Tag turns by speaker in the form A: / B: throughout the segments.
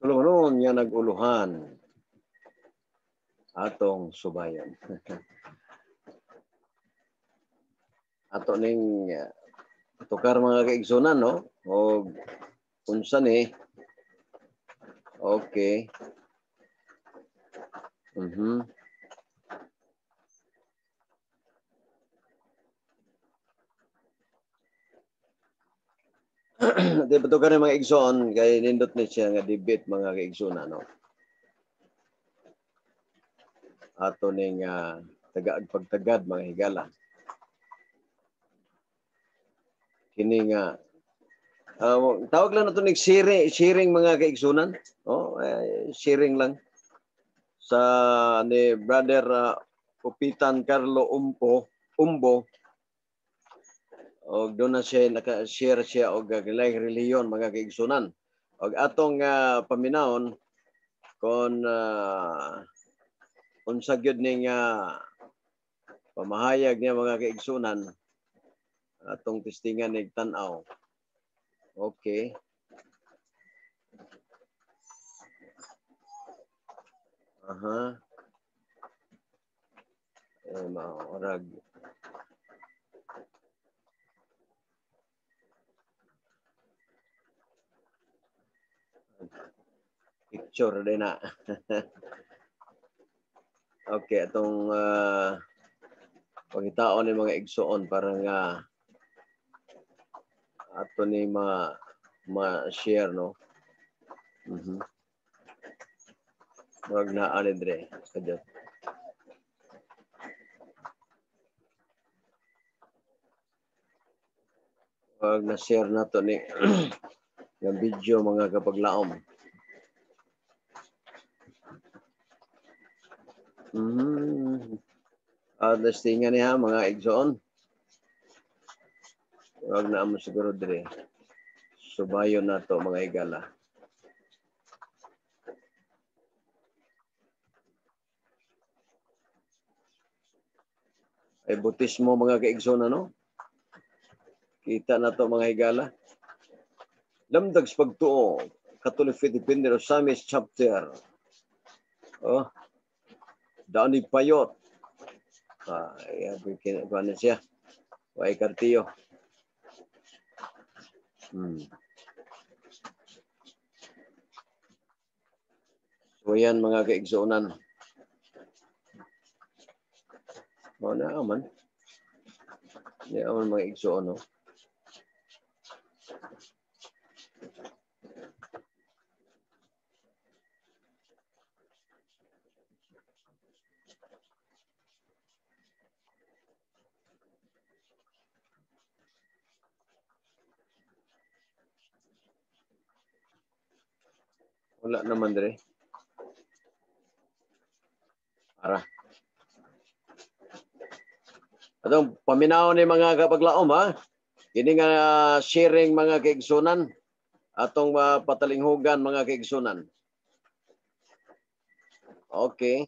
A: Tulungan nga nag-uluhan atong subayon. Ato ning tukar mga kaigsunan, no? O unsa ni? Okay. Mhm. Di ba tukar ni mga igsoon kay nindot ni siya nga debate mga kaigsunan, no? Ato ning tagaag pagtagad mga higala. Kini nga tawag lang nato ning sharing mga kaigsunan, oh, sharing lang sa ni Brother Upitan Carlo Umbo. Og doon na siya naka-share siya og laing relihiyon mga kaigsunan. Og atong paminawon kon unsa gyud ning pamahayag niya mga kaigsunan, atong testingan nig tan-aw. Okay. Aha. Eh maorag picture din na. Okay, atong pangitaon ni mga igsoon para nga ato ni ma-share, no? Mhm. Murag naa ni dre kadyo. Wag na share nato ni nga video mga kapaglaom. Testingan niya mga igsoon. Wag na mo siguro dire. Subayon na to mga higala. Ay butismo mga kaigsoon, ano? Kita na to mga higala. Lamdag sa pagtuo, Catholic Faith Defender of Samis Chapter. Oh. Dani Payot. Ay, siya. Way Kartiyo. So yan mga kaigsuonan. O na man. Di man mga igsuon, no? Wala naman dire. Ara. Atong paminaw ni mga kapaglaom, ha. Kini nga sharing mga kaigsunan atong patalinghugan mga kaigsunan. Okay.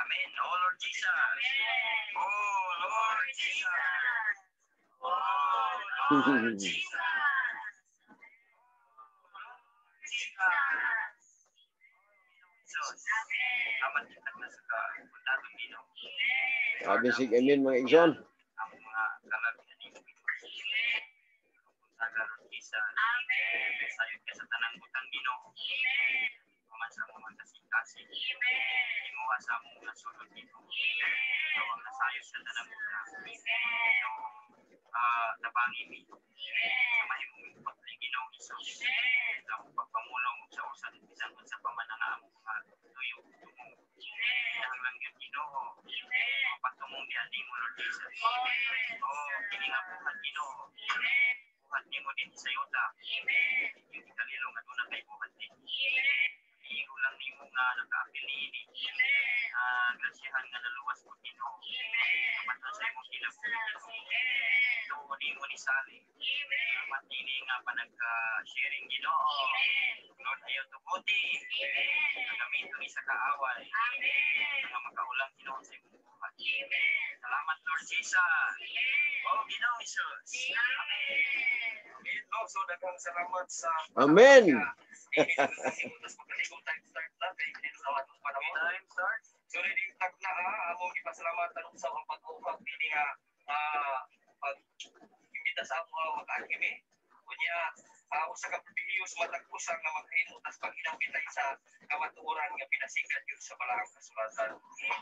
B: Amen. Oh Lord Jesus. Oh Lord Jesus. Oh Lord Jesus.
A: Sabi sig amen mga igsoon.
B: Tabangi mi. Sa mahimong ni Ginoong Hesus. Sa among pagpamulong sa usa bisan unsa pa man ang among mga tuyo tumong. Kinahanglan gyud, Ginoo. Patumong diha nimo, Lord Jesus. Oh, kini nga buhat, Ginoo. Buhat nimo din sa yuta. Yung ikalilo nga duna kay buhat din. Igo lang nimo nga nakaapil niini. Grasyahan nga naluwas ko, Ginoo. Kapaton sa imong kinabuhi, Ginoo. Tuo nimo ni Sally. Salamat nini nga panag-sharing, Ginoo. Lord, ayaw tuguti. Gamiton ni sa kaaway. Nga makaulang, Ginoo, sa imong buhat. Salamat, Lord Jesus. Oh, Ginoo Jesus. Amen.
C: Amen. No? So daghang salamat sa
A: Amen.
C: Time start na kay panahon.
B: Time start.
C: So ready tag na ha, among gipasalamatan sa ang pag-upag dinhi nga pag imbita sa amo makaangkimi. Unya usa ka pribilehiyo sa matag usa nga maghimo tas paghinapitay sa kamatuoran nga pinasikat yun sa balaang kasulatan.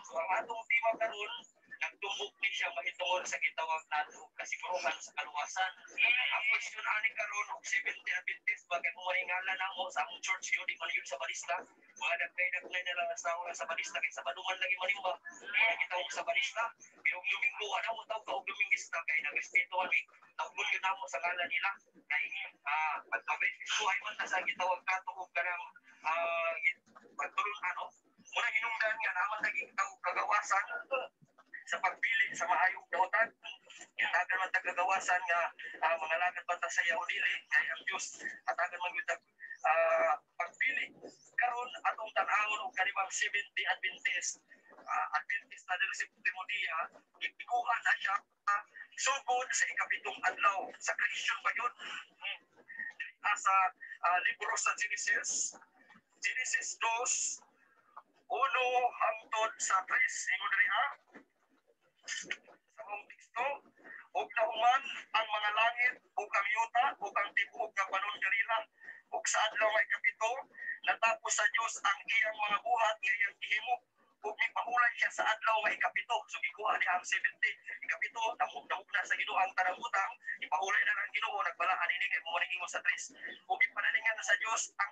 C: So ang atong tema karon nagtumbok ni siya mahitungod sa gitawag nato kasiguruhan sa kaluwasan. Ang question ani karon og Seventh Adventist ba kay mo ngalan namo sa among church yun di man yun sa balista. Mga nagkay-nagkay na lang sa sa balista kay sa baduman lagi manimba. Wala kita sa balista. Pero og Domingo ana mo tawag og Domingista kay nagrespeto kami. Tawgon gyud namo sa ngalan nila kay pagka-respeto ay man ta sa gitawag kato og kanang pagtulon ano. Muna hinungdan nga naman naging tawag kagawasan sa pagpili sa maayong dautan. Hatagan man tagagawasan nga mga lagad ba ta sa iya o dili kay ang Dios hatagan man gyud pagpili. Karon atong tan-awon og kanibang Seventh Adventist Adventist na del Septimo Dia, gikuha na siya sugod sa ikapitong adlaw sa creation pa yun. Sa libro sa Genesis, Genesis 2, 1 hangtod sa 3, ingon diri sa mong teksto, ug nahuman ang mga langit ug ang yuta ug ang tibuok nga panon kanila, ug sa adlaw nga ikapito natapos sa Dios ang iyang mga buhat nga iyang gihimo, ug mipahulay siya sa adlaw nga ikapito. So gikuha niya ang 70 ikapito, damog na sa Ginoo ang tanang butang, ipahulay na ang Ginoo, nagbalaan ini kay mo ingon sa 3, ug gipanalingan na sa Dios ang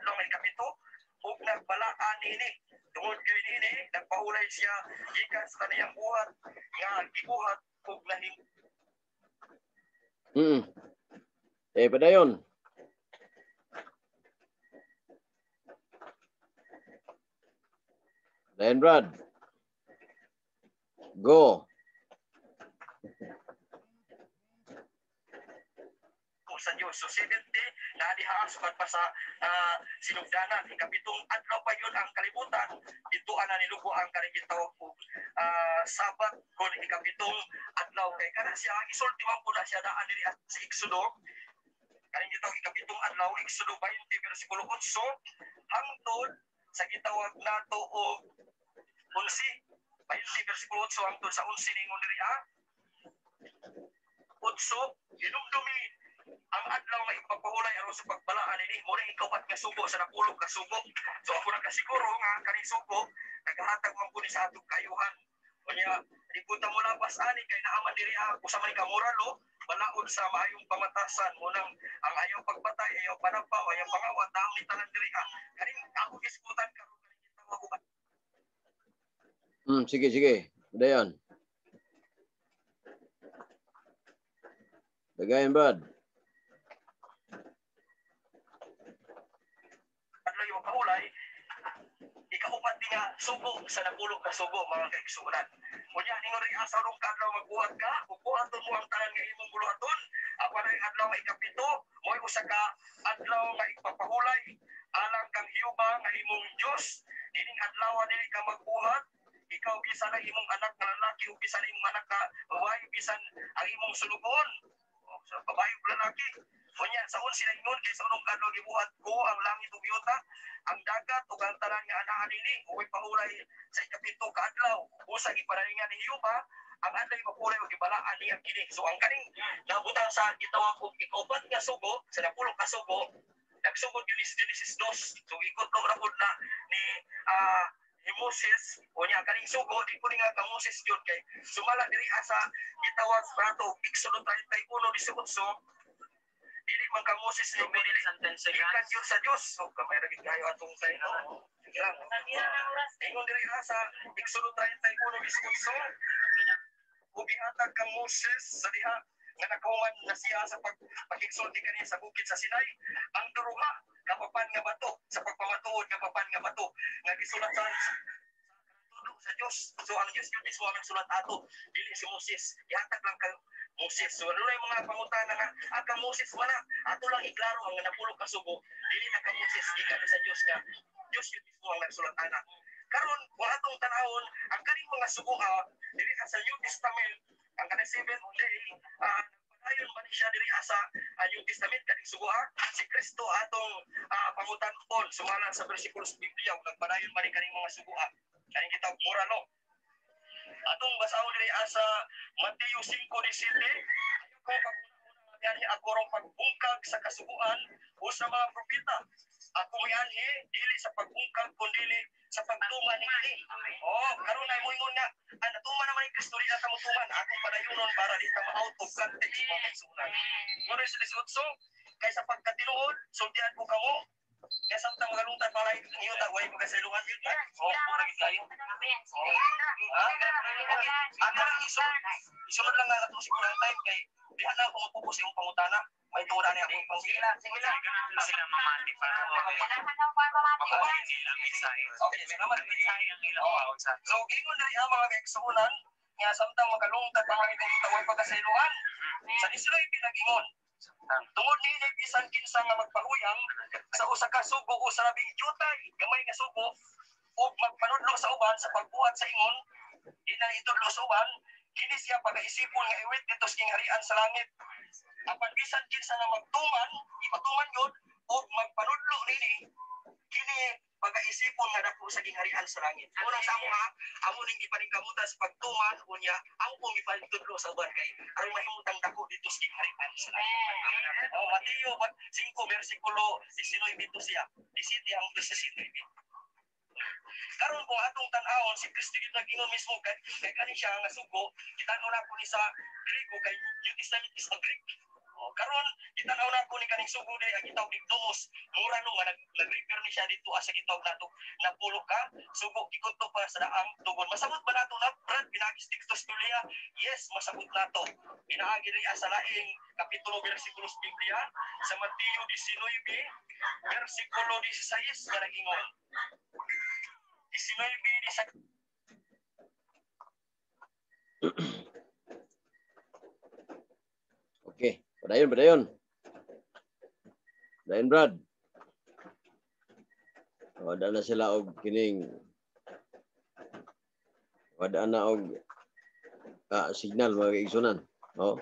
C: adlaw nga ikapito ug nagbalaan niini. Tungod kay niini nagpahulay siya gikan sa kaniyang buhat nga gibuhat ug nahimo.
A: Eh, padayon. Padayon, Brad. Go.
C: Sa Dios. So 70 na diha sukad pa sa sinugdanan. Ikapitong adlaw pa yun ang kalibutan. Dito ana nilugo ang kanang gitawag og Sabat kon ikapitong adlaw kay kana siya isulti man po na siya daan diri sa Exodo. Kaning gitawag ikapitong adlaw, Exodo 20 versikulo 8 hangtod sa gitawag nato og 11. 20 versikulo 8 hangtod sa 11 ningon diri 8, hinumdumi ang adlaw nga ipapahulay aron sa pagbalaan ini, mo na ikaupat nga sugo sa napulog ka sugo. So ako nakasiguro nga kaning sugo nagahatag man pud ni sa atong kayuhan. Unya di punta mo labas ani kay naaman diri usa man ka moralo balaod sa maayong pamatasan mo nang ang ayaw pagpatay, ayaw panapaw, ayaw pangawat, naam ni tanan diri kaning ako gisgutan karon kaning gitawag ko.
A: Sige sige. Padayon. Dagayan, Brad.
C: Adlaw yung kaulay, ikaupat nga sugo sa napulog ka sugo mga kaigsuonan. Unya ningon ri asa rong kadlaw magbuhat ka, ug buhaton mo ang tanan nga imong buluhaton. Apan ang adlaw nga ikapito, mo'y usa ka adlaw nga ipapahulay alang kang Jehova nga imong Dios. Ining adlaw dili ka magbuhat, ikaw bisan ang imong anak nga lalaki ug bisan imong anak nga babae, bisan ang imong sulugoon, sa babae ug lalaki. Unya sa unsi na ingon kay sa unong kadlaw gibuhat ko ang langit ug yuta, ang dagat ug ang tanan nga anaa nini, ug ipahulay sa ikapito ka adlaw. Usa gipanalingan ni Jehova ang adlaw ipahulay ug gibalaan niya kini. So ang kaning nabutang sa gitawag og ikaupat nga sugo sa napulog ka sugo, nagsugod yun is Genesis 2. So ikot ko ra pud na ni ni Moses o niya kaning sugo di ko ni nga ka Moses gyud kay sumala diri asa gitawag prato Exodo 31:18 dili man ka Moses ni dili gikan gyud sa Dios. So kamay ra gid kayo atong tayo. Sige lang. Ingon diri asa Exodo 31:18 ug gihatag kang Moses sa diha nga nakahuman na siya sa pagkigsulti kaniya sa bukid sa Sinai ang duruha kapapan nga bato sa pagpamatuod nga papan nga bato nga gisulat sa sa Dios. So ang Dios yun mismo ang nagsulat ato, dili si Moses. Gihatag lang kang Moses. So adunay mga pangutana nga kang Moses man na ato lang iklaro ang napulog ka sugo, dili na kang Moses, gikan sa Dios nga Dios yun mismo ang nagsulat ana. Karon kung atong tan-awon ang kaning mga sugo dili sa New Testament ang kanang seventh day nagpadayon man siya diri sa New Testament kaning sugo si Kristo atong pangutan-on sumala sa bersikulo sa Biblia ug nagpadayon man kaning mga sugo kaning gitawag moralo. Atong basahon diri sa Mateo 5:17 ayaw ko pag-una-una nga ako rong pagbungkag sa kasuguan o sa mga propeta. Ako mianhi dili sa pagbungkag kundi sa pagtuman niini. Oh, karon ay moingon nga natuman naman ni Kristo di na ta motuman akong padayunon para di ta ma-out of context mga kaigsuonan. Ngunit sa 18 kay sa pagkatinuod sultian ko kamo kaya samtang magalungtad palay niyo ta way pagkasaylungan. Oh, pura gid kayo. Ha? Okay. Ana lang isunod lang nga ato siguro ang time kay diha na ako mapokus imong pangutana. May tuod ani akong pang
B: Sige lang, sige lang. Sila mamati para
C: Okay, salamat. So gingon diri ang mga kaigsuonan nga samtang magalungtad pa kami kung way pagkasayloan. Sa 19 pinagingon. Tungod niini bisan kinsa nga magpahuyang sa usa ka sugo o sa labing jutay gamay nga sugo ug magpanudlo sa uban sa pagbuhat sa ingon di na itudlo sa uban kini siya pagaisipon nga iwit didto sa gingharian sa langit. Apan bisan kinsa nga magtuman ipatuman gyud ug magpanudlo niini kini pagaisipon nga dako sa gingharian sa langit. Unang sa amo ha, amo ning gipaningkamutan sa pagtuman unya amo pong gipanitudlo sa uban kay aron mahimutang dako didto sa gingharian sa langit. Oh, Mateo 5 bersikulo 19 dito siya. 17 ang 19. Karon kung atong tan-awon si Kristo gyud nag-ingon mismo kay kani siya nga sugo, gitan-aw na ko ni sa Griego kay New Testament is a Greek. Oh, karon gitan-aw na ko ni kaning sugo day ang gitawag digdomos. Mura no nga nag-refer ni siya dito asa gitawag nato napulo ka sugo gikunto pa sa daang tugon. Masabot ba nato na Brad pinaagi sa teksto sa Biblia? Yes, masabot nato. Pinaagi diri sa laing kapitulo bersikulo sa Biblia sa Mateo 19 bersikulo 16 nga nag-ingon. 19
A: Okay, padayon, padayon. Padayon, Brad. Wala na sila og kining wala na og signal mga kaigsunan. Oh.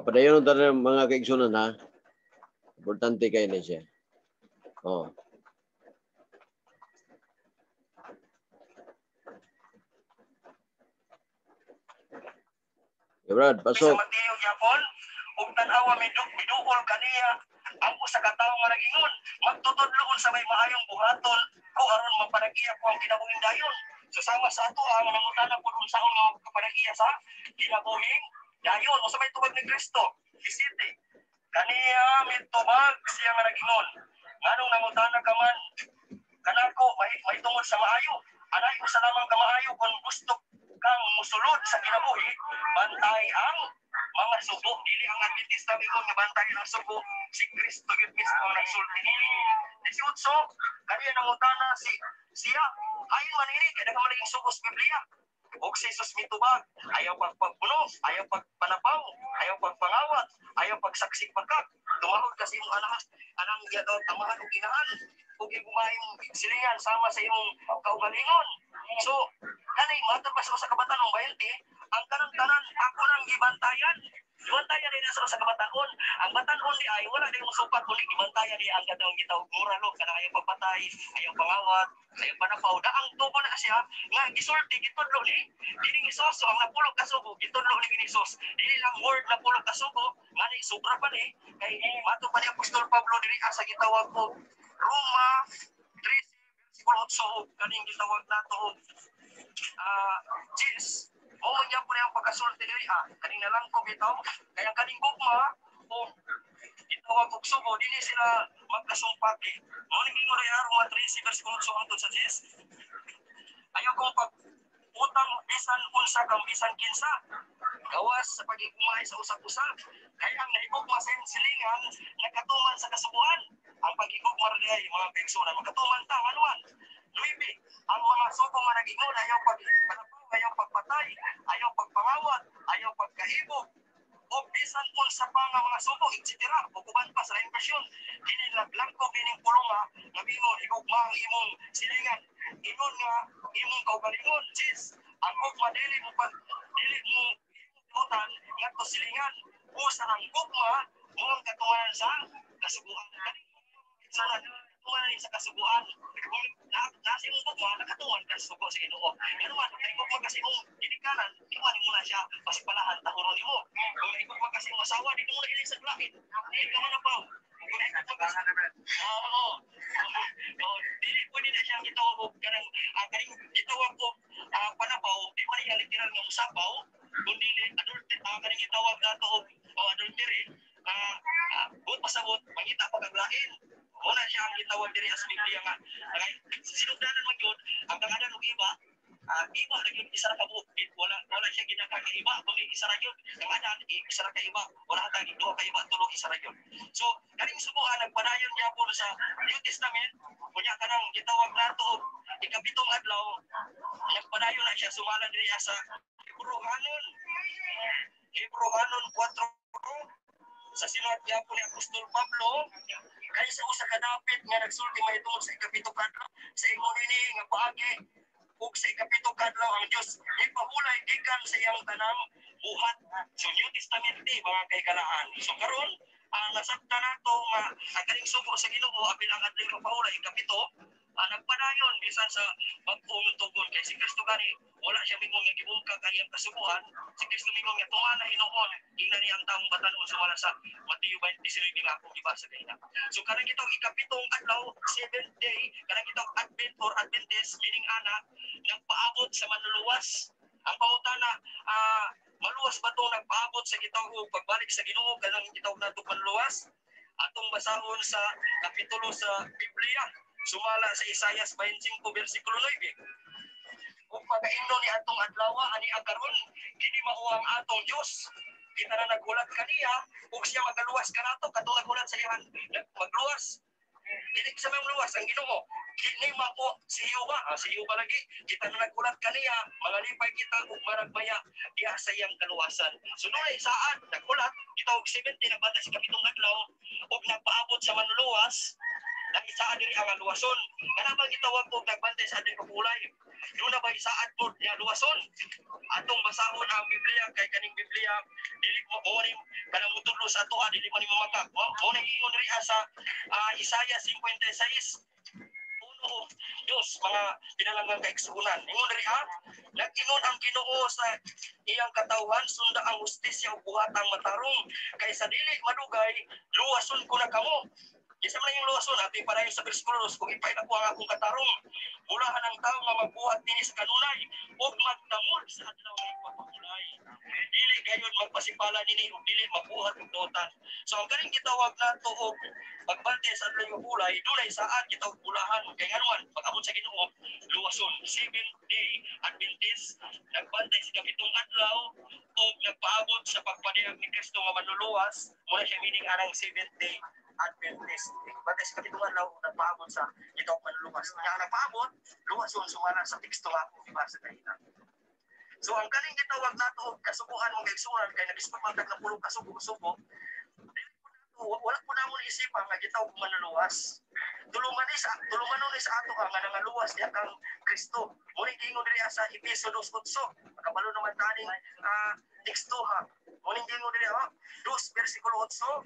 A: Padayon tayo mga kaigsunan ha. Importante kayo na siya. Oh. Okay, Brad, pasok.
C: Sa Mateo gyapon, ug tan-awa miduol kaniya ang usa ka tawo nga nag-ingon, magtutudloon sa may maayong buhaton ko aron mapanag-iya ko ang kinabuhing dayon. So sama sa ato ang nangutana pud unsaon nga magkapanag-iya sa kinabuhing dayon. Unsa may tubag ni Kristo? Isite. Kaniya mitubag siya nga nag-ingon. Nganong nangutana ka man kanako may tungod sa maayo. Anay usa lamang ka maayo kung gusto kang musulod sa kinabuhi, bantay ang mga sugo. Dili ang Adventista ingon nga bantay ang sugo, si Kristo gyud mismo ang nagsulti niini. 18 kaniya nangutana si siya, ayon man ini kay daghan man naging sugo sa Biblia. Og si Jesus mitubag, ayaw pagpagpuno, ayaw pagpanapaw, ayaw pagpangawat, ayaw pagsaksik pagkak. Tumahod kasi imong anang yadot amahan ug inahan ug igumahin silingan sama sa imong kaugalingon. So kani matod pa sa usa ka batan-ong 20, Ang kanang tanan ako nang gibantayan. Gibantayan ni sa usa ka batan-on. Ang batan-on ni ay wala din mo supat kundi gibantayan ni ang katong gitawag moral, kanang ayaw pagpatay, ayaw pangawat, ayaw panapaw. Daang tubo na siya nga gisulti, gitudlo ni kining Jesus. So ang napulo ka sugo gitudlo ni kining Jesus. Dili lang word napulo ka sugo, ngani sobra pa ni kay mato pa ni Apostol Pablo diri sa gitawag ko Roma 13 versikulo 8 kaning gitawag nato og Jis. Mao man gyapon ang pagkasulti diri kaning nalangkob bitaw kaya kaning gugma o gitawag og sugo dili sila magkasumpati. Mao ning ingon ri Roma 13 versikulo 8 hangtod sa 10. Ayaw kong pag utang bisan unsa kang bisan kinsa gawas sa pagigmay sa usag-usa, kay ang nahigugma sa iyong silingan nakatuman sa kasubuan. Ang pagigugma ra diay, mga kaigsuonan, makatuman ta anuan. 9, ang mga sugo nga nag-ingon ayaw pagpanapaw, ayaw pagpatay, ayaw pagpangawat, ayaw pagkaibog o bisan unsa pa nga mga sugo, etc. O uban pa sa laing bersyon, kini laglangkob ining pulong nga mingon higugma ang imong silingan ingon nga imong kaugalingon. Sis, ang gugma dili mo pag dili mo utan ngadto silingan, usa ang gugma mo ang katumanan sa kasuguan. Sa katumanan sa kasuguan, kung nasa imong gugma nakatuman ka sa sugo sa Ginoo. Ngano man kay gugma kasi imong ginikanan, di man mo na siya pasipalahan, tahuron nimo. Kung nahigugma kasi imong asawa, di mo na ilig sa lain, di ka manapaw. Kung nahigugma kasi, oo, dili pwede na siyang gitawag og kanang kaning gitawag og panapaw. Di man niya literal nga musapaw kundi adult kaning gitawag nato og adultery, buot pasabot mangita pa kag lain. Wala siya ang gitawag diri sa Biblia nga sinugdanan man gyud ang kangadan og iba, iba ra gyud, isa ra ka buok. Wala siya ginaka nga iba kundi isa ra gyud kangadan, isa ra ka iba, wala ta duha ka iba, tulo, isa ra gyud. So kaning subuan nagpadayon gyapon sa New Testament. Kunya kanang gitawag nato og ikapitong adlaw, nagpadayon na siya sumala diri sa Hebreohanon, Hebreohanon 4, sa sinulat gyapon ni Apostol Pablo, kay sa usa ka dapit nga nagsulti mahitungod sa ikapito ka adlaw, sa ingon ini nga paagi ug sa ikapito ka adlaw ang Dios nagpahulay gikan sa iyang tanang buhat. So New Testament ni mga kahigalaan. So karon nasabtan nato nga ang kaning sugo sa Ginoo apil ang adlaw mapahulay ikapito, nagpadayon bisan sa bag-ong tugon, kay si Kristo gani wala siya mingon nga gibungkag ang iyang kasuguan. Si Kristo mingon nga tumana hinuon ingna niya ang taong batan-on sumala sa Mateo 29 nga akong gibasa kanina. So kanang gitawag ikapitong adlaw, seventh day, kanang gitawag Advent or Adventist, meaning ana nagpaabot sa manluluwas. Ang pangutana, maluwas ba tong nagpaabot sa gitawag og pagbalik sa Ginoo, kanang gitawag nato manluluwas? Atong basahon sa kapitulo sa Biblia sumala sa Isayas 25 versikulo 9. Ug pagaingno ni atong adlaw ani karon, kini mao ang atong Dios. Kita na naghulat kaniya ug siya magaluwas kanato, katong naghulat sa iyang magluwas. Dili sa mga luwas ang Ginoo. Kini mao si Jehovah, si Jehovah lagi. Kita na naghulat kaniya, mangalipay kita ug maragmaya diha sa iyang kaluwasan. So dunay saad naghulat, gitawag 70 nagbantay sa kapitong adlaw ug nagpaabot sa manluluwas. Nagisaad diri ang luwason. Kana bang gitawag og nagbantay sa adlaw pagpulay? Doon na ba isaad po niya luwason? Atong basahon ang Biblia kay kaning Biblia dili mo mo ni kanang mutudlo sa atoa dili man nimo mata. Mo nang ingon diri sa Isaiah 56 1 Diyos, mga pinalanggang kaigsuonan. Ingon diri nag-ingon ang Ginoo sa iyang katawhan, sunda ang hustisya ug buhat ang matarong, kay sa dili madugay luwason ko na kamo. Isa man yung luwason, ato ipadayon sa versikulo 2, kung ipahita ko ang akong katarong, bulahan ang tao nga magbuhat dinhi sa kanunay ug magtamod sa adlaw nga ipapahulay. Dili gayon magpasipala nini ug dili magbuhat og dautan. So ang kaning gitawag nato og pagbantay sa adlaw nga pulay, dunay saad gitawag bulahan, kay nganuman pag-abot sa Ginoo luwason. Seventh Day Adventist nagbantay sa kapitong adlaw ug nagpaabot sa pagpadayag ni Kristo nga manluluwas, muna siya meaning anang Seventh Day Adventist. Bantay sa kapitong adlaw nagpaabot sa gitawag manluluwas. Nya ang nagpaabot luwason sumala sa teksto nga akong gibasa kanina. So ang kaning gitawag nato og kasuguan, mga kaigsuonan, kay nag-isip man tag napulo kasugo-sugo, dili po nato Wala po namon isipan nga gitawag manluluwas. Tuluman ni sa ato nga nangaluwas diha kang Kristo. Muna giingon diri sa Efeso 2:8. Makabalo naman taning teksto ha. Muna giingon diri 2 versikulo 8.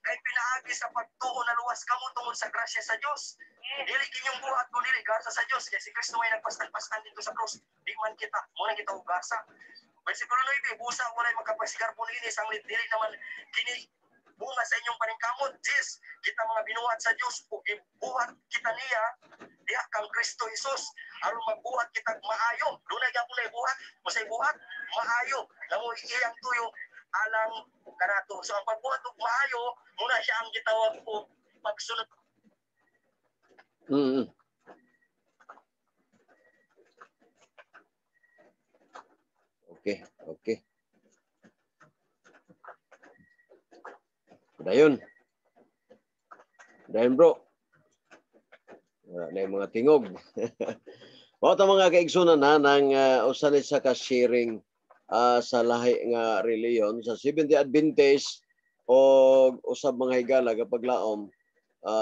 C: Kay pinaagi sa pagtuo na luwas kamo tungod sa grasya sa Dios. Dili kinyong buhat kun dili grasya sa Dios kay si Kristo ay nagpastan-pastan dito sa krus. Di man kita, muna kita og grasya. Versikulo 9, busa walay makapasigarbo niini sanglit dili naman kini bunga sa inyong paningkamot. Yes, kita mga binuhat sa Dios ug gibuhat kita niya diha kang Kristo Jesus aron magbuhat kita maayo. Dunay gyapon nay buhat, masay buhat maayo. Namo iyang tuyo alang kanato. So ang pagbuhat og maayo muna siya ang gitawag og pagsunod.
A: Okay, okay. Dayon. Dayon bro. Wala na yung mga tingog. Mao ta mga kaigsunan ha nang usa ni sa ka-sharing sa lahi nga reliyon sa Seventh-day Adventist o usab mga higala kapaglaom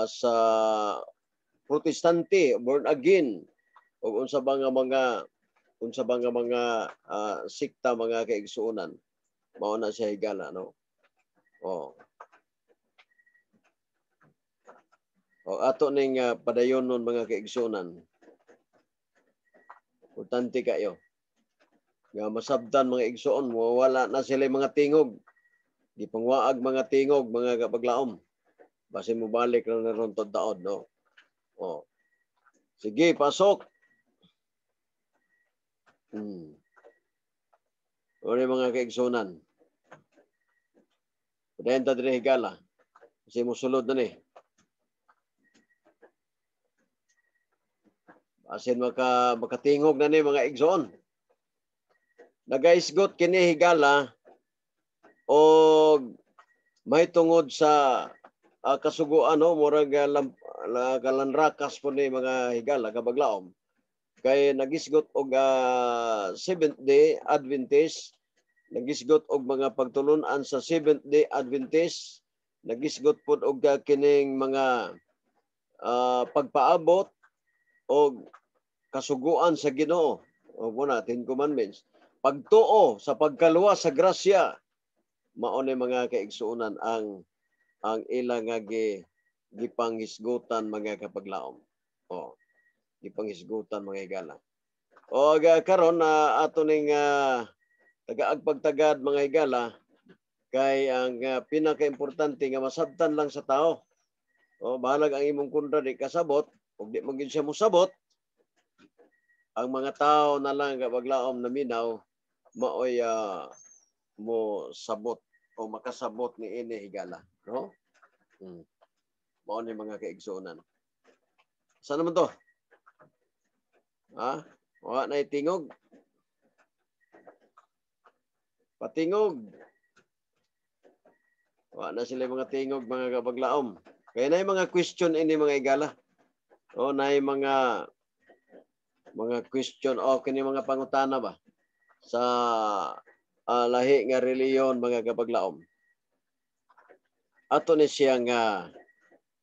A: sa Protestante, born again o unsa ba nga mga sikta mga kaigsuonan. Mao na siya higala, no? Oh. O ato ning padayon nun mga kaigsuonan. Importante kayo. Nga masabtan mga igsoon, wala na sila mga tingog. Di pangwaag mga tingog, mga kapaglaom. Basin mo balik lang na ron daod, no? O. Sige, pasok. Uri mga kaigsuonan. Padayon ta diri higala. Kasi musulod na ni. Asin makatingog na ni mga igsoon. Nagaisgot kini higala og mahitungod sa kasuguan, no, murag kalanrakas po ni mga higala kabaglaom. Kay nagisgot og Seventh-day Adventist, nagisgot og mga pagtulun-an sa Seventh-day Adventist, nagisgot pod og kining mga pagpaabot og kasuguan sa Ginoo o muna Ten Commandments, pagtuo sa pagkaluwas sa grasya, mao ni mga kaigsuonan ang ilang nga gipanghisgutan mga kapaglaom. O gipanghisgutan mga higala. O karon ato ning tagaag pagtagad mga higala kay ang pinakaimportante nga masabtan lang sa tao. O bahalag ang imong kontra di kasabot ug di man gyud siya mosabot, ang mga tao na lang kapaglaom na minaw maoy mo sabot o makasabot ni ini higala, no? Mao ni mga kaigsuonan. Saan naman to? Ha? Wa na itingog. Patingog. Wa na sila mga tingog mga kapaglaom. Kaya na mga question ini mga higala. O na mga question o kini mga pangutana ba sa lahi nga reliyon mga kapaglaom. Ato ni siya nga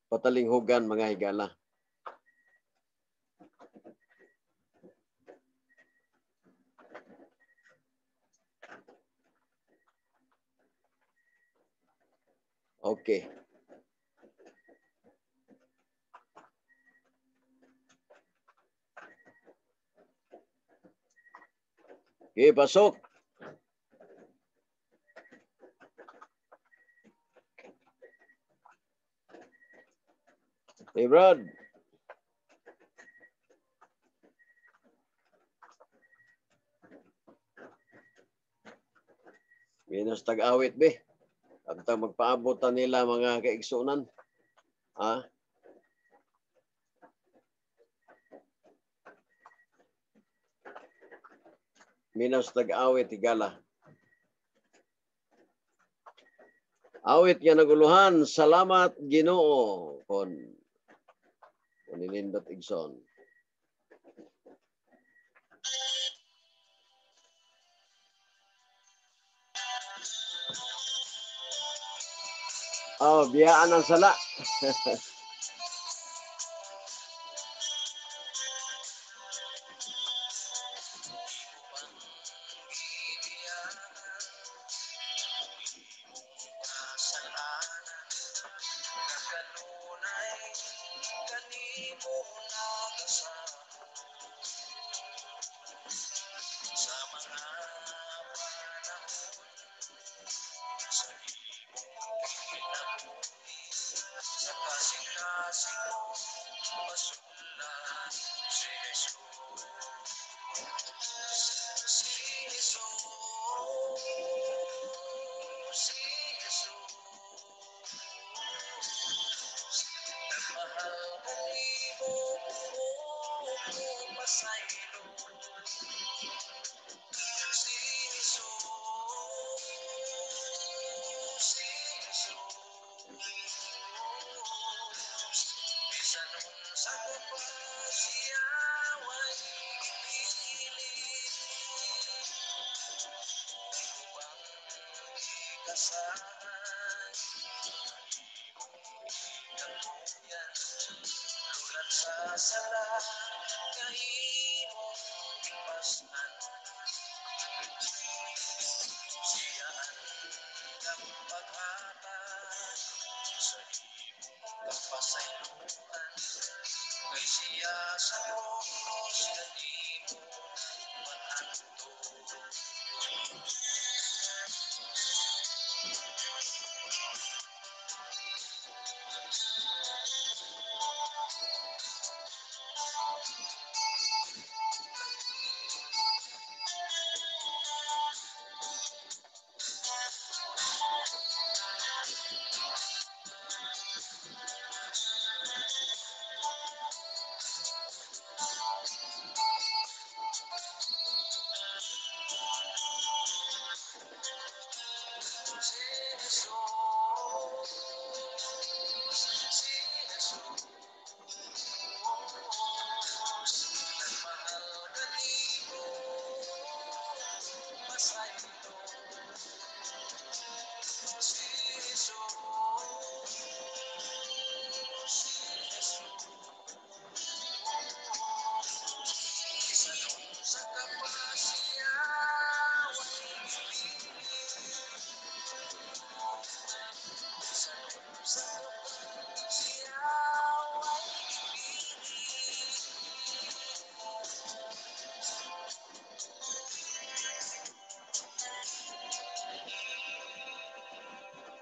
A: patalinghugan mga higala. Okay. Okay, pasok. Hey, Brad. Minus tag-awit, be. At magpaabot na nila mga kaigsunan. Ha? Minus tag-awit, higala. Awit nga naguluhan, salamat Ginoo kon ninindot igsoon. Oh, biyaan ang sala.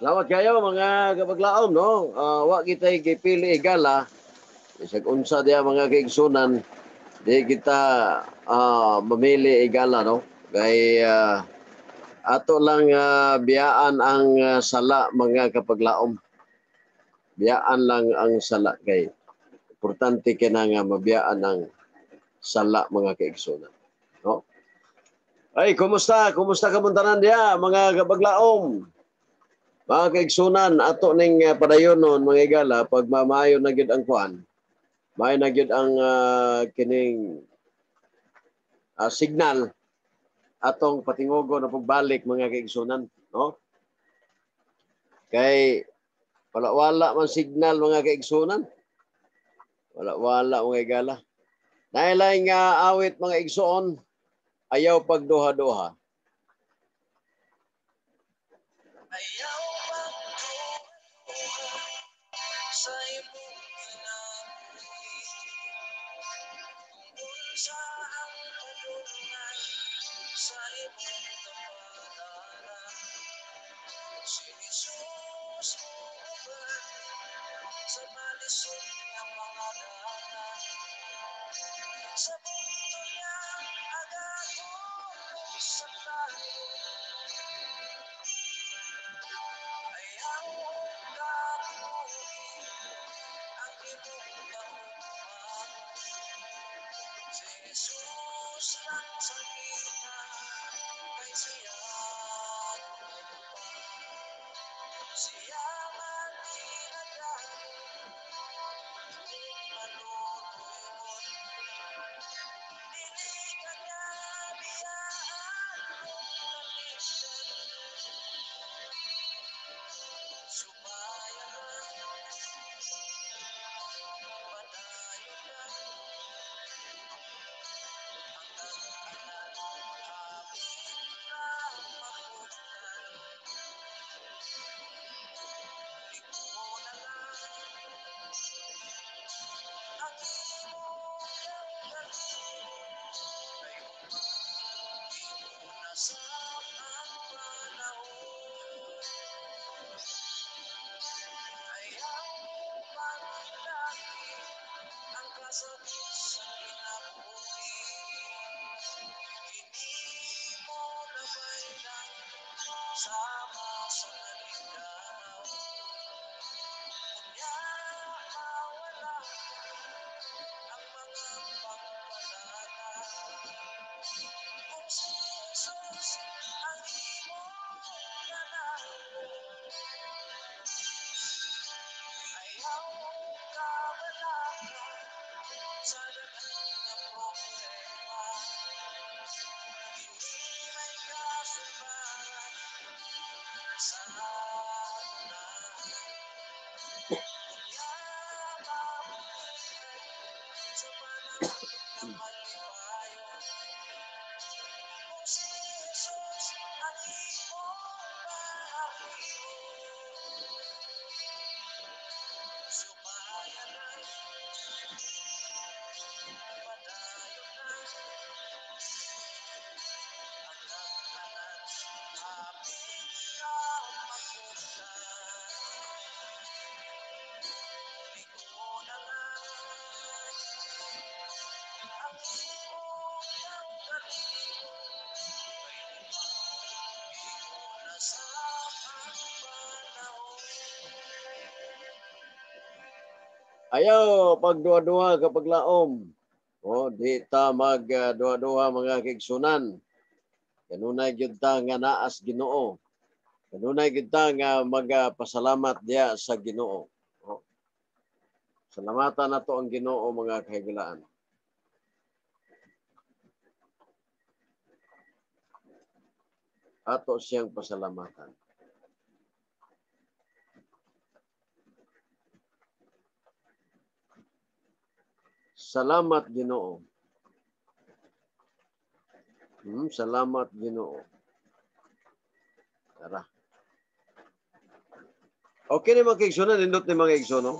A: Salamat kayo mga kapaglaom, no? Wa kita'y gipili igala. Bisag unsa diya mga kaigsunan, di kita mamili igala, no? Kay ato lang biyaan ang sala mga kapaglaom. Biyaan lang ang sala kay importante kina nga mabiyaan ang sala mga kaigsunan, no? Ay, kumusta? Kumusta kamuntanan diya mga kapaglaom? Mga kaigsunan, ato ning padayonon mga igala, pag mamayo na gyud ang kuan, maayo na gyud ang kining signal atong patingogo na pagbalik mga kaigsunan, no? Kay wala man signal mga kaigsunan. Wala mga igala. Nailay nga awit mga igsoon, ayaw pagduha-duha.
C: Ayaw sa imong kinabuhi, kung unsa ang padulngan sa imong kapalaran, si Jesus muuban sa malisod nga mga dalan, sa bugto niyang agaton sa tayo. Ayaw kalimutin ang imong kaugmaon, si Jesus lang sakita kay siya pa. Siya man ginagano kung malutuyon, dili ka niya biyaan kung mamindan. Subayon
A: Ayaw pagduha-duha kapag laom. O, di ta magduha-duha mga kaigsunan. Kanunay gyud ta nga naas Ginoo. Kanunay gyud ta nga magpasalamat diya sa Ginoo. O, salamatan nato ang Ginoo mga kahigalaan. Ato siyang pasalamatan. Salamat Ginoo. Salamat Ginoo. Tara. Okay ni mga kaigsunan, nindot ni mga kaigsunan.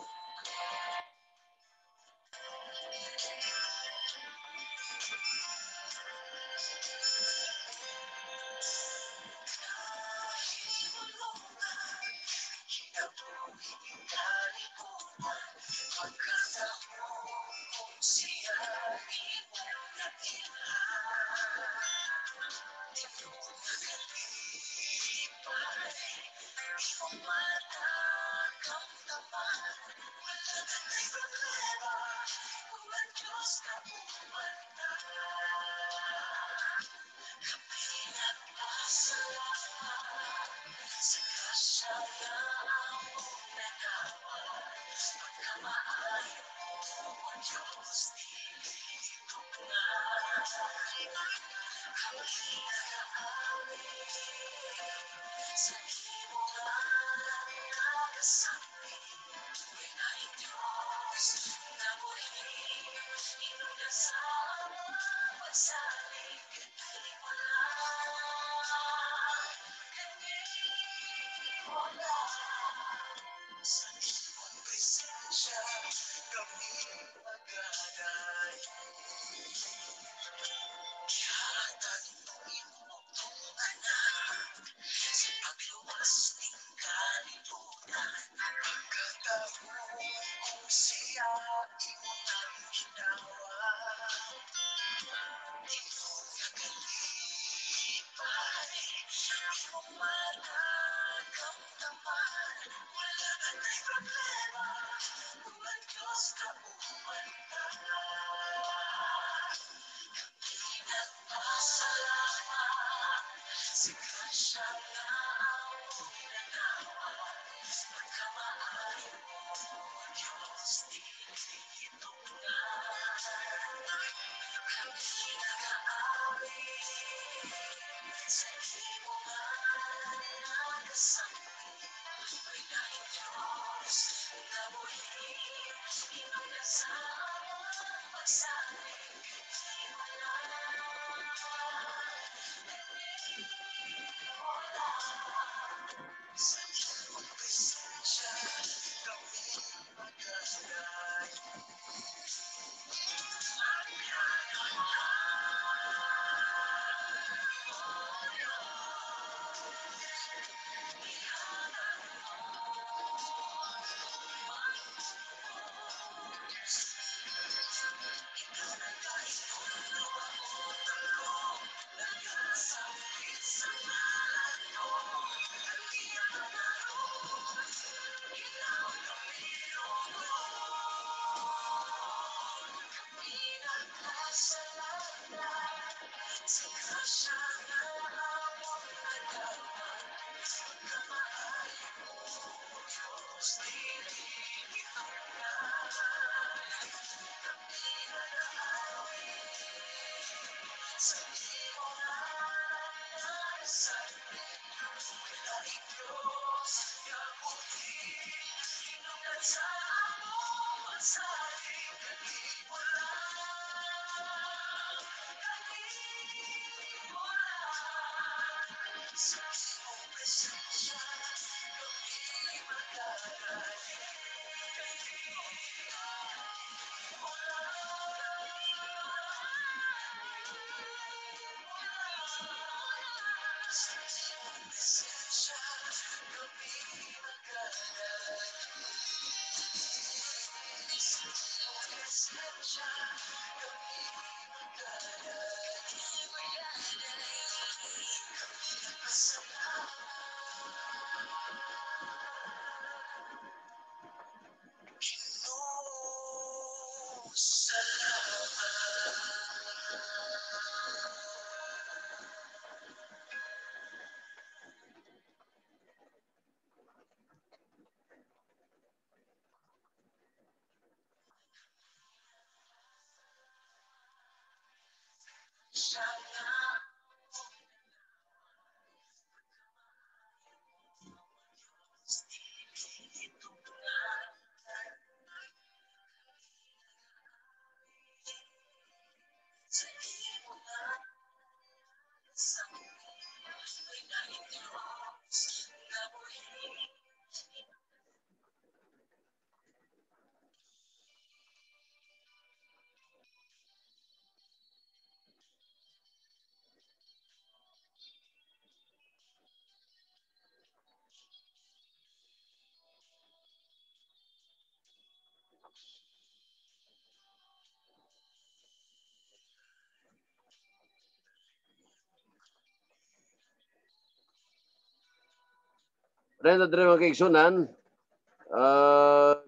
A: Rena dre mga kaigsunan,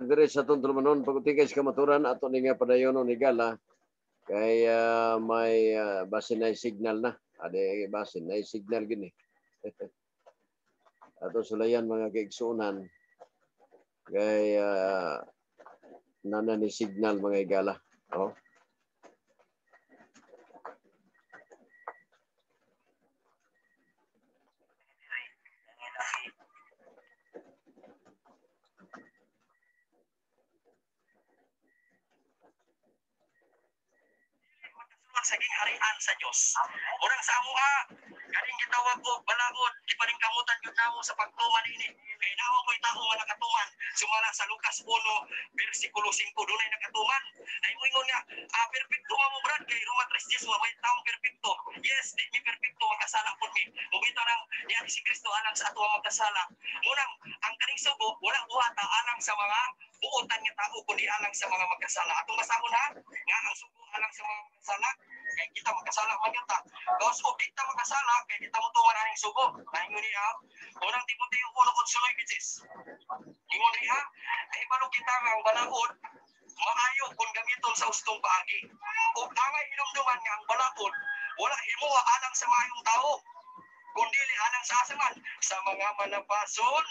A: dire sa atong tulumanon pag-utigay sa kamaturan ato ni nga padayon ni gala kay may basin na signal na. Ade basin na signal gini. Ato sulayan mga kaigsunan kay nana ni signal mga igala. Oh.
C: Saging harian sa Dios. Unang sa amoa, ganing gitawag og balaod, gipaningkamutan gyud namo sa pagtuman ini. Kay namo ko'y tao nga nakatuman. Sumala sa Lucas 1 bersikulo 5 dunay nakatuman. Naimuingon nga, perpekto mo brad kay Roma 3:10 wa may taong perpekto. Yes, di mi perpekto, makasala pud mi. Mubita nang niya si Kristo alang sa ato ang magkasala. Munang ang kaning sugo wala buhata alang sa mga buotan nga tao kundi alang sa mga magkasala. Atong basahon ha, nga ang sugo alang sa mga magkasala kay kita magkasala man gyud ta. Gawas og di ta magkasala kay di ta motuman aning sugo. Naingon niya unang Timoteo 1:9. Ingon niya, ay balo kita nga ang balaod maayo kung gamiton sa ustong paagi. Ug angay hinumduman nga ang balaod wala himuha alang sa maayong tao, kundi alang sa asaman, sa mga manapason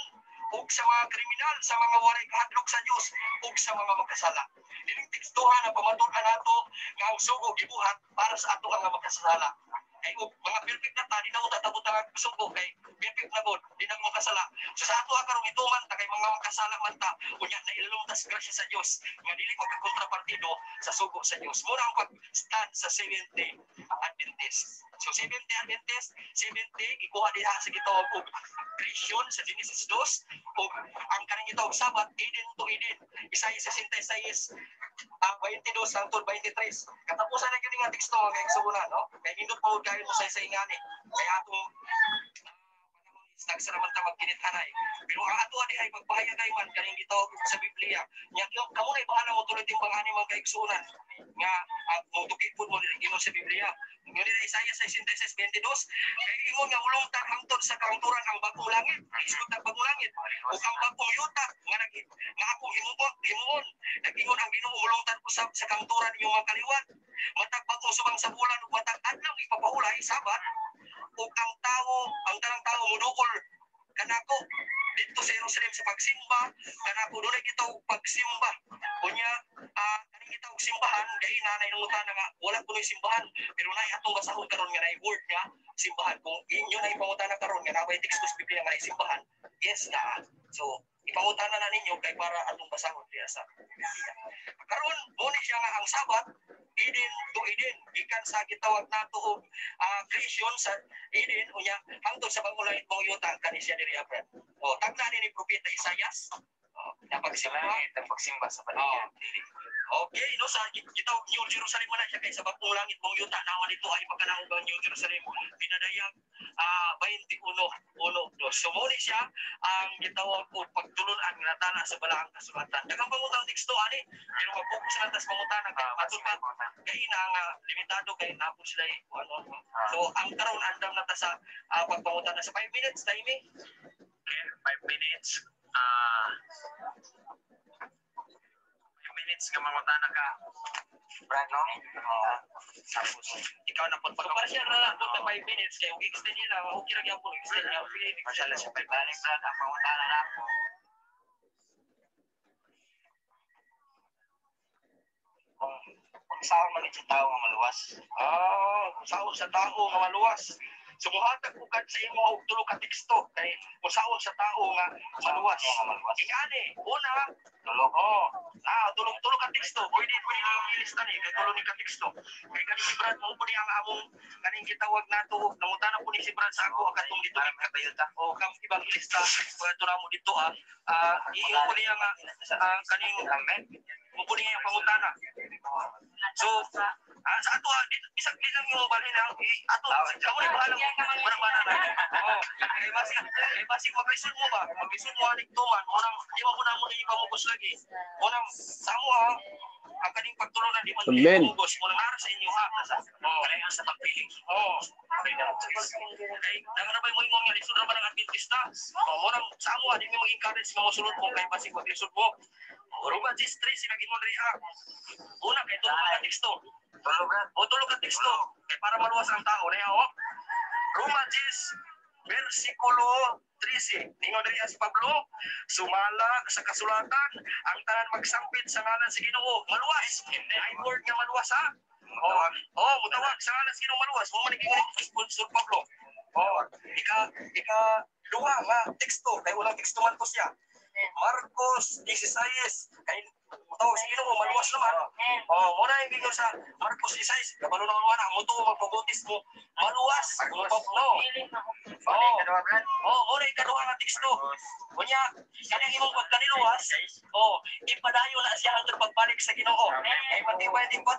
C: ug sa mga kriminal, sa mga walay kahadlok sa Dios ug sa mga makasala. Dining tekstuhan na pamatud-an nato nga ang sugo gibuhat para sa ato ang makasala. Kay og mga perfect na ta, di na tatabot ang sugo kay perfect na god, di na makasala. So sa ato karon ituman ta kay mga makasala man ta, unya na ilalumtas grasya sa Dios nga dili magkakontrapartido sa sugo sa Dios. Muna ang pag-stand sa Seventh-day Adventist. So Seventh-day Adventist, Seventh-day gikuha diha sa gitawag og creation sa Genesis 2 ug ang kaning gitawag Sabat, Eden to Eden. Isaiah 66 22 hangtod 23. Katapusan na gyud nga teksto mga kaigsuonan, no? Kay nindot pa kayo mo sa ingani. Kay atong nagsara man ta magkinit-anay. Pero ang ato ani ay pagpahayag ay man kaning gitawag sa Biblia. Nya kamo nay bahala mo tuloy timbang ani mga kaigsuonan nga motuki pud mo dili ingon sa Biblia. Ngunit Isaiah 66:22 kay ingon nga mulungtad hangtod sa kahangturan ang bagong langit, isgot ang bagong langit ug ang bagong yuta nga nag nga akong himuon. Nag-ingon ang Ginoo mulungtad usab sa kahangturan inyong mga kaliwat. Matag bag-o subang sa bulan ug matag adlaw ipapahulay Sabat ug ang tawo, ang tanang tawo mudukol kanako. Dito sa Jerusalem sa pagsimba, kanako dunay gitawag pagsimba. Unya, kaning gitawag simbahan, gaina na inungutana nga wala kunoy simbahan, pero naay atong basahon karon nga naay word nga simbahan. Kung inyo na ipangutana karon nga naway teksto sa Biblia nga naay simbahan, yes na. So ipangutana na ninyo kay para atong basahon diya sa Biblia. Karon mo ni siya nga ang Sabat Eden to Eden, gikan sa gitawag nato og creation sa Eden unya hangtod sa bagong langit mong yuta kani siya diri apre. O tagna ni Propeta Isaias. O napagsimba,
B: ang pagsimba sa paligid.
C: Okay, no, sa gitawag New Jerusalem man na siya kay sa bagong langit mong yuta naman ito ay pagkanaog ang New Jerusalem pinadayag 21:1. So mo ni siya ang gitawag og pagtulun-an nga natala sa balaang kasulatan. Daghang pangutang teksto ani, pero mag-focus lang tas pangutana kay matud pa kay na nga limitado kay napon sila ano. So ang karon andam na ta sa pagpangutana sa 5 minutes timing.
B: Okay, 5 minutes. 5 minutes nga mangutana ka. Brad, no? Tapos,
C: ikaw na po. So, para siya na lang na 5 minutes kay og extend nila, okay ra gyapon extend niya. Sige,
B: Partial na siya 5 minutes, Brad. Ang pangutana na ako. Kung saan man sa tao nga maluwas?
C: Kung saan sa tao nga maluwas. Sumuhatag ko kad sa imo og tulo ka teksto kay kung saan sa tao nga maluwas. Ingani, una,
B: tulo.
C: Oh, tulo ka teksto. Pwede ni ilista ni kay tulo ni ka teksto. Kay kani si Brad mo pud ang among kaning gitawag nato og nangutana po ni si Brad sa ako katong dito
B: ni Kabayuta.
C: O kam ebanghilista kadto namo dito iingon ko niya nga kaning mo po niya ang pangutana. So sa ato bisag di lang yung balhin ang ato kamo ni bahala mo mana na. Oh, kay basig maglisod mo ba? Maglisod mo aning tuman mo nang di mo na mo ni ipamugos lagi. Mo nang sa mo ang kaning pagtulunan di man ipamugos mo nang nara sa inyo ha. Oh,
B: kay sa pagpili.
C: Oh, kay nang mo ingon nga lisod ra ba ng Adventista? Oh, mo nang sa amo di mi mag-encourage nga mosulod mo kay basig maglisod mo. Roma 10:3 sinagin mo diri. Una kay tulo ka teksto. O tulo ka teksto kay para maluwas ang tao niya oh. Roma 10 versikulo 13. Ningon diri si Pablo, sumala sa kasulatan ang tanan magsampit sa ngalan sa Ginoo, maluwas. Ay word nga maluwas ha. Oh, mutawag sa ngalan sa Ginoo maluwas. Mo man giingon ni Pablo. Oh, ika duha nga teksto kay unang teksto man to siya. Marcos 16 kay mutawag sa Ginoo maluwas naman. Oh, mo na yung sa Marcos 16, kabalo na wala mo magpabutis mo maluwas. No. Oh, oh, mo na ikaduha nga teksto. Unya, kanang imong pagkaniluwas, oh, ipadayon na siya hangtod pagbalik sa Ginoo. Kay Mateo 24.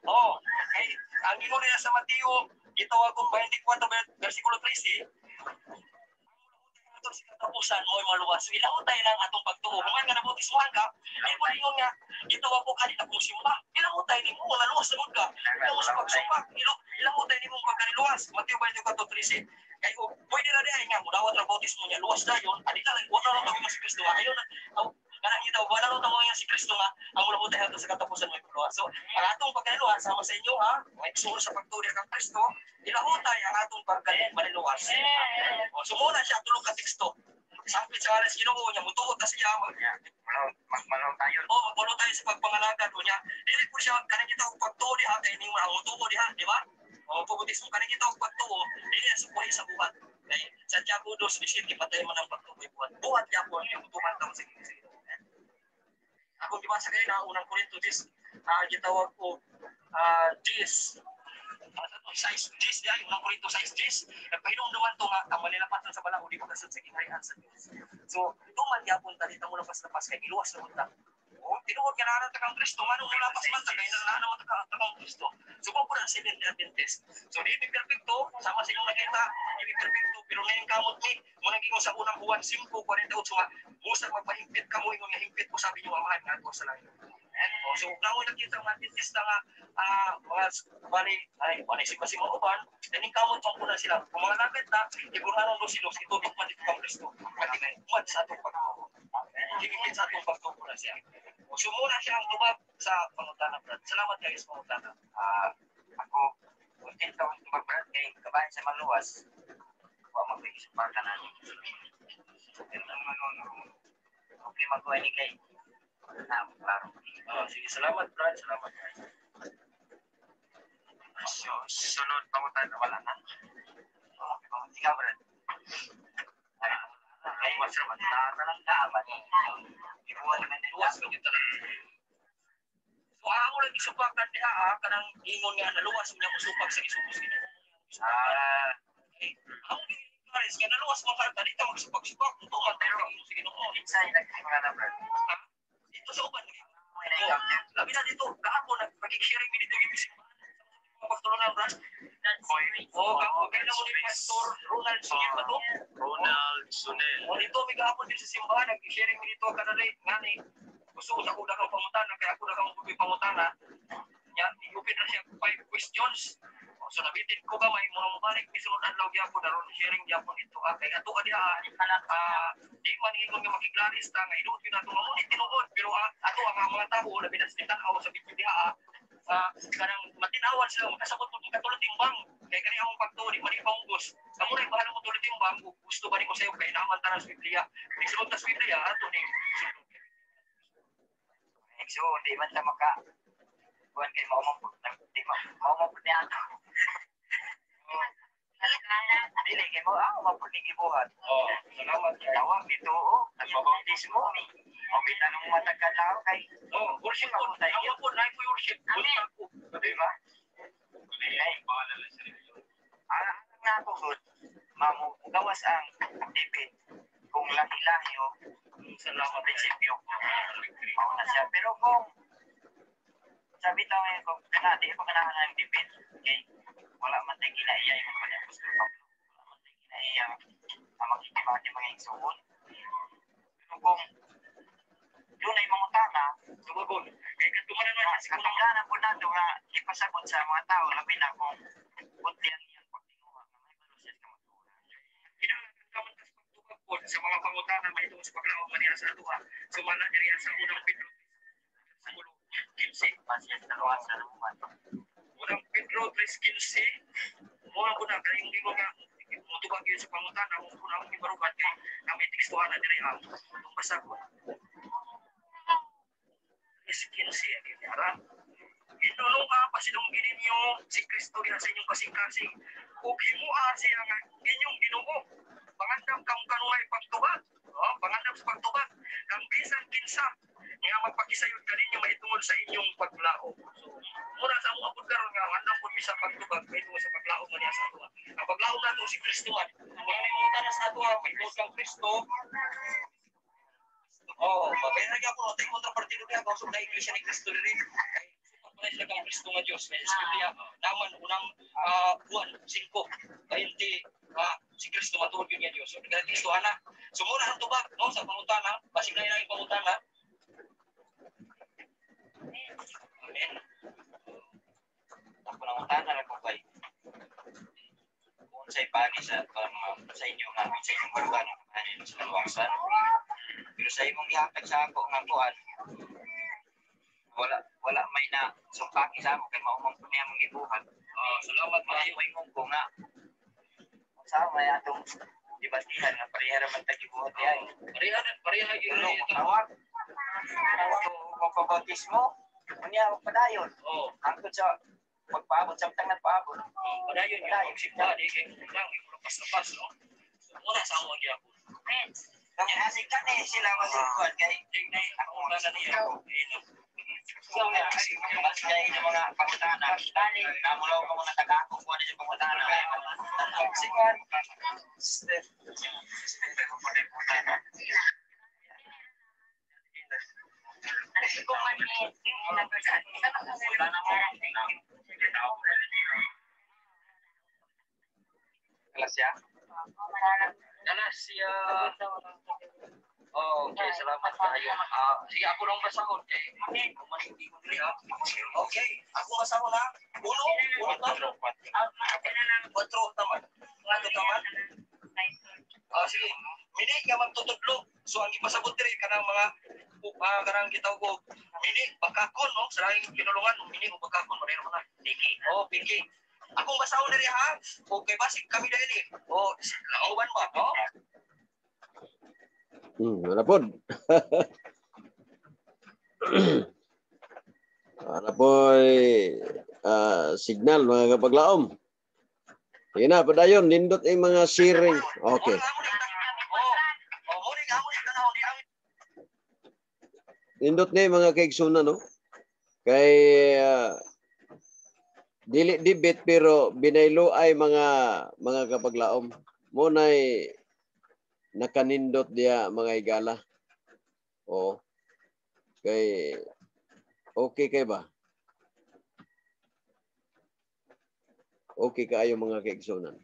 C: Oh, kay ang ingon niya sa Mateo gitawag og 24 versikulo 13, sa katapusan mo'y maluwas. So, ilahutay lang atong pagtuo. Human nga nabutismuhan ka, di mo ingon nga, gitawag ko kanina kung simba. Ilahutay ni mo, naluwas na ka. Ilaw sa pagsumpa. Ilahutay ni mo pagkaniluwas. Mateo 24:13. Kay pwede ra diay nga, mudawat ra bautismo niya, luwas na yun. Adi na lang, wala lang tawag si Kristo. Ayaw na, kanang itaw, wala lang tawag si Kristo nga, ang mulahutay hangtod sa katapusan mo'y maluwas. So, ang atong pagkaniluwas, sama sa inyo ha, may suhol sa pagtuo kang Kristo, ilahutay ang atong pagkaniluwas. O, so muna siya, tulog ka teksto. Sampit sa alas Ginoo niya, mutuot na siya.
B: Magmanaw tayo.
C: O, magmanaw tayo sa pagpangalagad. O niya, dili po siya, kanang kita og pagtuo diha, kay ning mga mutuo diha, di ba? O, pabutismo, kanang kita og pagtuo, dili sa buhay sa buhat. Kay Santiago 2:17, patay man ang pagtuo buhat. Buhat yapon, yung mutuman taon sa Ginoo. Ako di ba sa kayo na unang Korinto 10, gitawag ko 10, 6 10 diay, unang Korinto 6:10, nagpahinumduman to nga ang manilapasan sa balaod di makasud sa gingharian sa Dios. So, duman gyapon ta dito mo lapas-lapas kay giluwas na ta. Oh, tinuod nga naran ta kang Kristo, nganong mulapas man ta kay naa naman ta kang Kristo. So, mo pud ang Seventh Day Adventist. So, di mi perpekto, sama sa inyong nakita, di mi perpekto, pero ngayon kamot ni, mo nang ingon sa unang Juan 5:48 nga, busa magpahimpit kamo ingon nga himpit ko sabi niyo amahan ngadto sa langit. Oh, so naoy nakita mga Adventista nga mga bali ay wala si kasi mga uban, kaning kamot pang puna sila. Kung mga lakad ta, iguranon do sila itubig man dito kang Kristo. Mad sa atong pagtuo. Higit sa atong pagtuo na siya. So muna siya ang tubag sa pangutana, Brad. Salamat kayo sa pangutana.
B: Ako, until ka akong tubag, Brad, kay kabahin sa maluwas, wa magbigay sa parka namin. Okay, magkuha ni kay. Klaro.
C: Sige, salamat Brad, salamat.
B: So, sunod pangutan wala na. Okay, ikaw Brad. Ay,
C: So ako lang gisupakan diha kanang ingon nga naluwas niya musupag sa gisubos Ginoo. Okay. Ako gi-encourage nga naluwas man ka dali ta magsupag-supak tuman pero sa Ginoo.
B: Kinsa nagsimula na Brad?
C: Dito sa uban. Labi na dito kahapon nagpakik-sharing mi dito gi simbahan. Mga pagtulungan Brad. Oh, kay na mo ni Pastor Ronald Sunil ba to?
D: Ronald Sunel.
C: O dito mi gahapon din sa simbahan nag-sharing mi dito kanalay ngani gusto ko sa ako na kang pangutana kaya ako na kang pangutana nya i-open na siya 5 questions. So nabitin ko gamay mo mobalik mi sunod adlaw gyapon aron sharing gyapon dito kay ato ka diha di man ingon nga makiglaris ta nga iduot gyud ato nga mo ni tinuod pero ato ang mga tao labi na sa tan-aw sa video diha kanang matinawan sila makasabot pud makatulot timbang kay kani among pagtuo di man ipangugos kamo ra bahala mo tulot timbang gusto ba nimo sayo kay naman tanan sa Biblia nisulod ta sa Biblia ato ning sulod.
B: So di man ta maka kuan kay mao man di mao man pud niya ato. Dili kay mao ako man pud ning gibuhat.
C: Oh, salamat kay
B: tawag dito nagpabautismo mi. O bitanong matag ka tao kay
C: oh, worship po. Ako po na po worship.
B: Di ba? Ay, ang nga ako good, mamu gawas ang debate kung lahi-lahi o
C: salamat
B: prinsipyo. Mao na siya. Pero kung sabi ta ngayon kung di ko ganahan ang debate kay wala man tay kinaiya ingon pa ni Apostol Pablo. Wala man tay kinaiya ang makikibati mga igsuon. Pero kung doon ay mangutana,
C: tumagon. Kay kadto man na
B: siya katungdanan po nato nga ipasabot sa mga tao labi na kung putli ang iyang pagtinguha nga may balo siya sa kamatuoran.
C: Kinahanglan ka man tas pagtubag po sa mga pangutana mahitungod sa paglaom man niya sa atoa. Sumala diri sa unang Pedro sa 15.
B: Pasya sa luwas sa luman.
C: Unang Pedro 3:15 mo ko na kay hindi ko nga motubag yun sa pangutana mo ko na akong gibarugan kay na may tekstuhan na diri ang itong basahon. 3:15 ang ara. Inunong pasidunggi ninyo si Kristo diha sa inyong kasing-kasing ug himua siya nga inyong Ginoo. Pangandam kang kanunay pagtubag. Oh, pangandam sa pagtubag kang bisan kinsa nga magpakisayod kaninyo mahitungod sa inyong paglaom. So, mura sa among abot karon nga andam pud mi sa pagtubag mahitungod sa paglaom man niya sa atoa. Ang paglaom nato si Kristo man. Mura na imong sa atoa mahitungod kang Kristo. Oh, kaya na gyapon tay kontrapartido niya kausap na Iglesia ni Kristo diri. Kay supak man sila kang Kristo nga Dios. Kay sa Biblia naman unang Juan 5:20 si Kristo matuod gyud nga Dios. So daghan Kristo ana. So muna ang tubag no sa pangutana, basig na ilang pangutana. Amen.
B: Ako nang utana ra ko kay kung sa ipagi sa sa inyo nga sa inyong barugan ani sa kaluwasan. Pero sa imong gihatag sa ako nga kuan wala may na sumpaki sa ako kay mao man pud niya among gibuhat.
C: Salamat
B: maayo ingon ko nga sa may atong debatihan nga pareha ra man ta gibuhat diay.
C: Pareha gyud
B: ni tawag. Magpabautismo unya padayon.
C: Oh,
B: hangtod sa pagpaabot samtang nagpaabot.
C: Padayon gyud magsimba di kay lang lapas-lapas no. Muna sa among gyapon.
B: Kanya asik kani sila masingkuan kay
C: nay ako na niya.
B: Mas kay ng mga pangutana. Namulaw ka muna taga-ako kuha na siya pangutana. Singwan. Galacia.
C: Galacia. Oh, okay, salamat kayo. Sige, ako lang basahon kay hindi ko diri ha. Okay, ako basahon ha. Uno, uno ba? Kwatro taman. Kwatro taman. Sige. Mini nga magtutudlo. So ang ipasabot diri kanang mga kanang gitawag og mini bakakon no sa laing pinulungan mini o bakakon mareho na.
B: Piki.
C: Oh, piki. Akong basahon diri ha. Okay, basig kami dahil eh. Oh, lauban ba no?
A: Wala pod. Wala po signal, mga kapaglaom. Sige na, padayon, nindot yung mga sharing. Okay.
C: Oh, mo ning amo ning tan-awon di ang
A: Nindot ni mga kaigsunan, no? Kay dili debate pero binaylo ay mga kapaglaom. Mo nay nakanindot diya, mga higala. Oo. Kay okay kay ba? Okay kaayo, mga kaigsunan.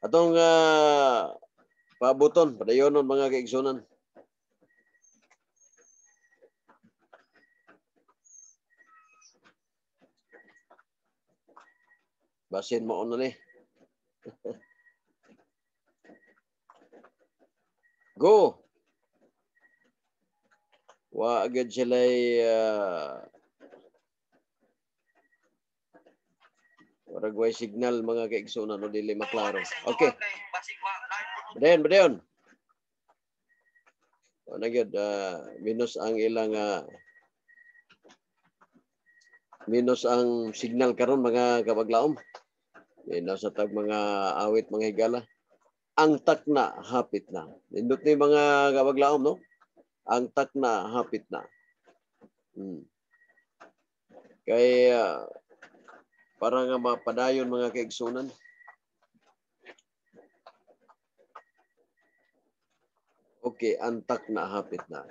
A: Atong paabuton, padayonon, mga kaigsunan. Basin mo na ni. Go. Wa agad sila warag way signal, mga kaigsunan, no, dili maklaro. Okay. Padayon, padayon. Wala gyud minus ang ilang minus ang signal karon, mga kapaglaom. Minus sa tag mga awit, mga higala. Ang takna hapit na. Nindot ni mga kapaglaom, no? Ang takna hapit na. Kay para nga mapadayon, mga kaigsunan. Okay, ang takna hapit na.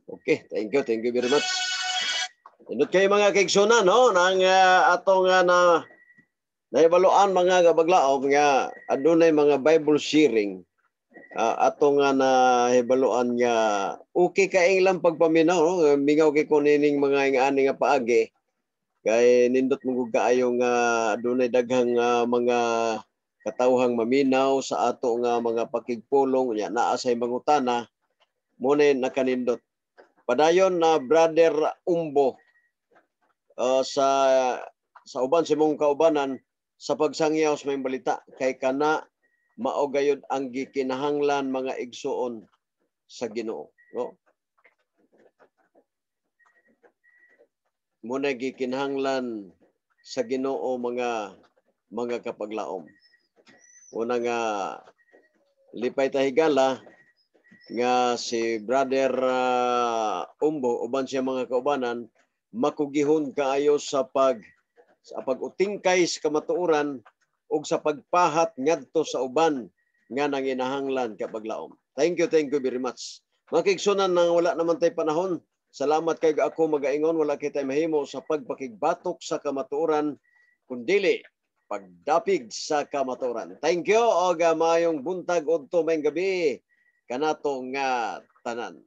A: Okay, thank you very much. Nindot kayo, mga kaigsunan, no? Nang atong na naibaluan, mga kapaglaom, nga adunay mga Bible sharing, ato nga nahibaluan nga okay kay lang pagpaminaw, no? Mingaw kay ko nining mga ingani nga paagi kay nindot mo kaayo nga adunay daghang mga katawhang maminaw sa ato nga mga pakigpulong nya naa say mangutana mo na nakanindot. Padayon na, Brother Umbo, sa uban sa imong kaubanan sa pagsangyaw sa maayong balita kay kana mao gayud ang gikinahanglan, mga igsuon sa Ginoo, no? Mo na gikinahanglan sa Ginoo, mga kapaglaom. Una nga lipay ta, higala, nga si Brother Umbo uban siya mga kaubanan makugihon kaayo sa pag-utingkay sa kamatuoran ug sa pagpahat ngadto sa uban nga nanginahanglan, kapaglaom. Thank you, thank you very much. Mga kaigsunan, nang wala naman tay panahon, salamat kay ako magaingon, wala kitay mahimo sa pagpakigbatok sa kamatuoran kundili pagdapig sa kamatuoran. Thank you og maayong buntag udto, maayong gabi kanato nga tanan.